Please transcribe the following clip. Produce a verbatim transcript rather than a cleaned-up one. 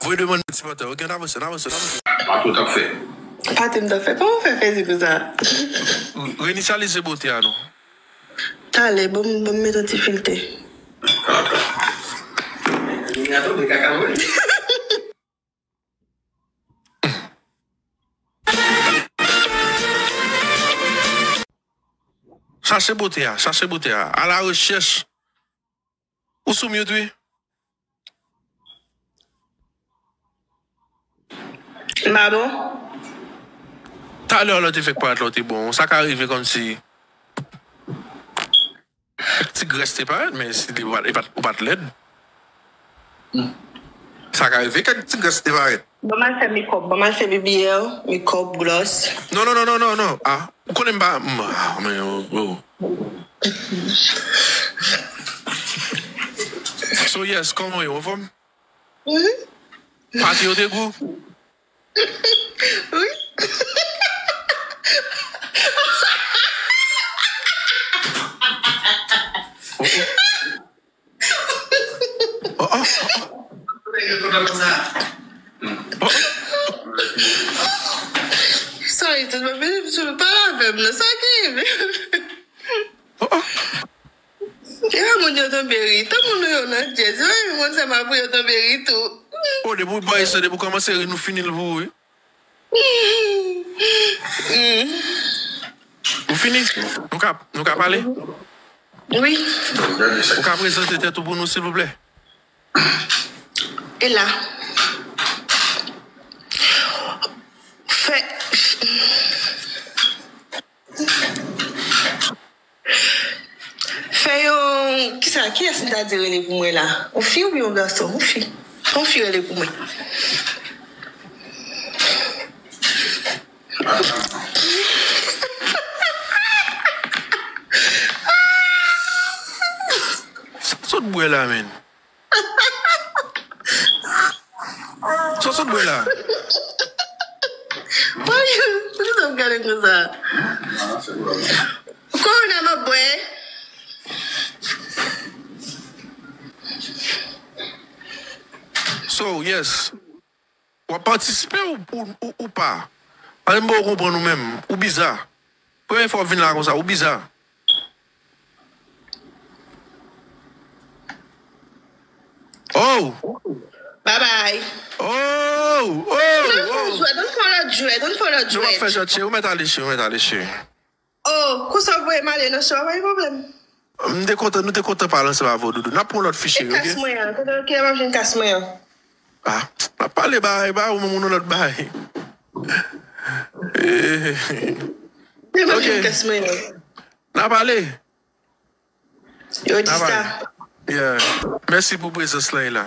Voye demann ti pantan. Ok, n avanse, n avanse, n avanse. Patou t ap fè. Patou m t ap fè. Kòman w fè fè di konsa? Reinisialize bote a non. Talè, ban m, ban m met yon ti filtè. Li a tonbe kaka vre. Chache bote a, chache bote a. A la rechèch. Ou sou mute, wi. M pa bon? Talè lè w te fèk parèt la, w te bon. Sa ka rive kòmsi kèk ti grès te parèt, men si li pa t, li pa t, ou pa t lèd. Sa ka rive kèk ti grès te parèt. Ban m al fè makeup, ban m al fè B B L, makeup, gloss. Non, non, non, non, non, non. Ah, ou konnen m pa, m, ah, men, oh, oh. So, yes, kòman w ye, w anfòm? Mhm. Pate yo te gou? Wi. Oh, oh. Oh, oh, oh, oh. Oh, oh. Sorry, tout mwen vin sou pale avè m nan, sa ki rive? Oh, oh. E pa moun yo tonbe ri, tout moun yo nan jazz, e pa moun sa m ap ri yo tonbe ri tou. Oh, depi w bay sa, depi w kòmanse ri, nou fini l pou ou, wi. Mm. Ou fini? Nou ka, nou ka pale? Wi. Ou ka prezante tèt ou pou nou, silvouplè? E la. Fè. Fè yon, kisa, kiyès m ta di rele pou mwen la? Yon fi oubyen yon gason? Yon fi. Yon fi rele pou mwen. Sa w sot bwè la, menn? Sa w sot bwè la? Why you, poukisa w ap gade m konsa? Corona m ap bwè. So, yes. W ap patisipe ou, ou, ou, ou pa? Paske m poko konprann ou menm. Ou biza. Premye fwa w vin la konsa, ou biza. Oh! Bye bye. Oh! Oh! Don't fè yon jwèt, don't fè yon lòt jwèt, don't fè yon lòt jwèt. Nou p ap fè jwèt, cheri. Ou mèt ale, cheri, ou mèt ale, cheri. Oh, konsa w voye m ale nan cho a, pa gen pwoblèm. M te kontan, nou te kontan pale ansanm avè w, Doudou. N ap pran yon lòt fi, cheri, ok? E kas mwen an, kote, kilè m ap jwenn kas mwen an? Ah, n ap pale bagay, bagay, ou menm ou nan lòt bagay. Eh. Kilè m ap jwenn kas mwen an? N a pale. Yo di sa. Yeah. Mèsi pou prezans lan la.